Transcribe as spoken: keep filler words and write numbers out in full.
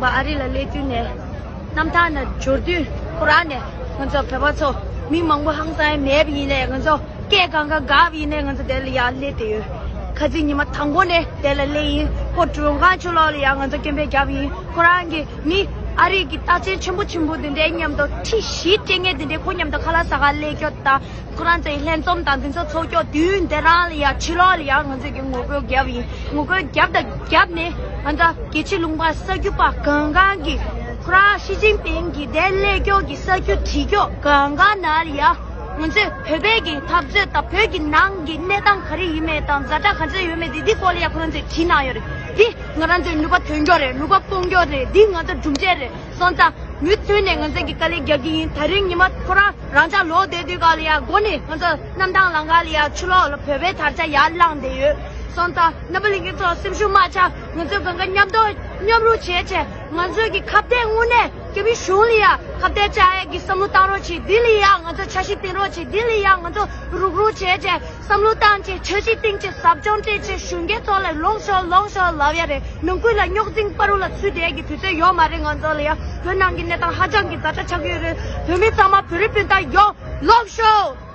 པ་ཨ་རི་ལ་སླེབས་དུས་ནས་གནམ་ཐང་ནས་འབྱོར་དུས་ཁོ་རང་ནས་ང་ཚོ་བོད་པ་ཚོ་མི་མང་པོ་ཧང་སང་མེད་པ་ཡིན་ནས་ང་ཚོ་སྐད་གང་ག་འགག་པ་ཡིན་ནས་ང་ཚོ་དེ་ལ་ཡར་སླེབས་བསྡད་ཡོད། ཁ་རྩང་ཉི་མ་དང་པོ་ནས་དེ་ལ་སླེབས་ཡིན། ཁོ་མགྲོན་ཁང་ཕྱོགས་ལོགས་ལ་ཡར་ང་ཚོ་སྐད་འབོད་བརྒྱབ་ཡིན། ཁོ་རང་གི་མི་ཨ་རི་གི་རྟགས་ཅན་ཆེན་པོ་ཆེན་པོ་དེ་འདྲའི་མཉམ་དུ་ཁྲི་བཞི་སྤྲད་མཁན་དེ་འདྲའི་ཁོ་མཉམ་དུ་ཁ་ལག་ཟ་གར་སླེབས་ཀྱོག་དང་། ཁོ་རང་ཚོའི་ལྷན་འཛོམས་དང་དེ་ཚོ་ཚོགས་ཀྱོག་དུས་དེ་རང་ལ་ཡ་ཕྱི་ལོགས་ལ་ཡ་ང་ཚོས་ཀྱི་ངོ་རྒོལ་བརྒྱབ་ཡིན། ངོ་རྒོལ་བརྒྱབ་དང་བརྒྱབ་ནས་ང་ཚོ་རྒྱལ་སྤྱི་ལུང་པ་གསར་འགྱུར་པ་གང་གང་གི་ཁོ་རང་ཞི་ཅིན་ཕིང་གི་དེ་སླེབས་ཀྱོག་གི་གསར་འགྱུར་བྲིས་ཀྱོག་གང་གང་ནང་ལ་ཡ་ང་ཚོས་བོད་པའི་གི་འཐབ་རྩོད་དང་བོད་ཀྱི་ནང་གི་གནས་སྟངས་ག་རེ་ཡིན་མེད་དང་ཛ་དྲག་ག་ཚོད་ཡོད་མེད་དེ་འདི་སྐོར་ལ་ཡ་ཁོ་རང་ཚོས་བྲིས་གནང་ཡོད་རེད། འདི་ང་རང་ཚོའི་ནུས་པ་ཐོན་ཀྱོག་རེད། ནུས་པ་སྤུངས་ཀྱོག་རེད། འདི་ང་ཚོ་སྒྲུབ་བྱེད་རེད། སོང་ཙང་མུ་མཐུད་ནས་ང་ཚོས་ཀྱི་དཀའ་ལས་རྒྱག་གི་ཡིན། ད་རིང་ཉི་མ་ཁོ་རང་རང་ཅག་ལོག་བསྡད་དུས་ག་ལ་ཡ་སྒོ་ནས་ང་ཚོ་གནམ་ཐང་ལམ་ཁ་ལ་ཡ་ཕྱི་ལོགས་ལ་བོད་པའི་དར་ཆ་ཡར་བསླངས་བསྡད་ཡོད། སོང་ཙང་རྣམ་པ་ལྷན་རྒྱས་ཚོ་སེམས་ཤུགས་མ་ཆག་ང་ཚོས་གང་ག་མཉམ་དུ་མཉམ་རུབ་བྱས་བྱས་ང་ཚོས་ཀྱི་ཁ་གཏད་དངོས་གནས་རྒྱ་མི་གཞུང་ལ་ཡ་ཁ་གཏད་བཅག་ཡས་ཀྱི་བསམ་བློ་བཏང་རོགས་བྱེད། འདི་ལ་ཡ་ང་ཚོ་འཆར་གཞི་བཏིང་རོགས་བྱེད། འདི་ལ་ཡ་ང་ཚོ་རུག་རུག་བྱས་བྱས་བསམ་བློ་བཏང་བྱས། འཆར་གཞི་བཏིང་བྱས། ཟབ་སྦྱོང་སྤྲད་བྱས། གཞོན་སྐྱེས་ཚོ་ལ་ལོག་ཤོག་ལོག་ཤོག་ལབ་ཡ་རེད། ནང་ཁུལ་ལ་རྙོག་འཛིང་བར་དུ་ལ་ཚུད་བསྡད་ཀྱི་དུས་ཚོད་ཡོད་མ་རེད། ང་ཚོ་ལ་ཡ་བོད་ནང་གི་གནས་སྟངས་ཧ་ཅང་གི་ཛ་དྲག་ཆགས་ཀྱི་ཡོད་རེད། བོད་མི་ཚང་མ་བོད་རིགས་སྤུན་ཟླ་ཡོད། ལོག་ཤོག